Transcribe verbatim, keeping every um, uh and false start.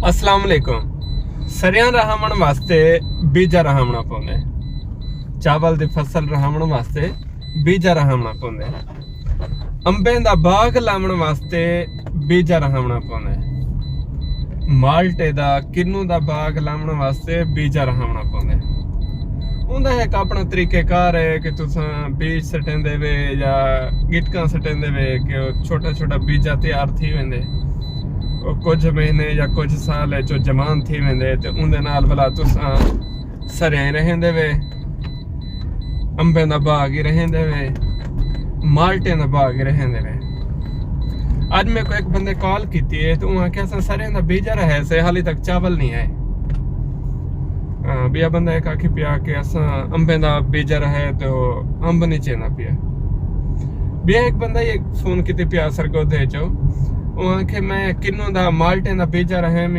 السلام علیکم۔ سریاں رہاوݨ واسطے بیجا رہاوݨا پوندے، چاول دی فصل رہاوݨ واسطے بیجا رہاوݨا پوندے، امبیں دا باغ لاوݨ واسطے بیجا رہاوݨا پوندے، مالٹے دا، کنوں دا باغ لاوݨ واسطے بیجا رہاوݨا پوندے۔ اوندا ہک اپݨا طریقہ کار ہے کہ تساں بیج سٹیندے وے یا گٹکاں سٹیندے وے کہ او چھوٹا چھوٹا بیجا تیار تھی ویندے۔ او کجھ مہینے یا کجھ سال وچ او جوان تھی ویندے تے اوندے نال ولا تساں سریاں ہی رہیندے وے، امبیں دا باغ ہی رہیندے وے، مالٹیں دا باغ ہی رہیندے وے۔ اڄ میکوں ہک بندے کال کیتی ہے تے اوں آکھیا اساں سریاں دا بیجا رہے سے، حالی تک چاول نہیں آئے۔ ہاں، ٻیا بندہ ہک آکھی پیا کہ اساں امبیں دا بیجا رہے تے او امب نہیں چیندا پیا۔ ٻیا ہک بندہ یہ فون کیتے پیا سرگودھے چوں، اوں آکھے میں کنوں دا، مالٹیں دا بیجا رہے،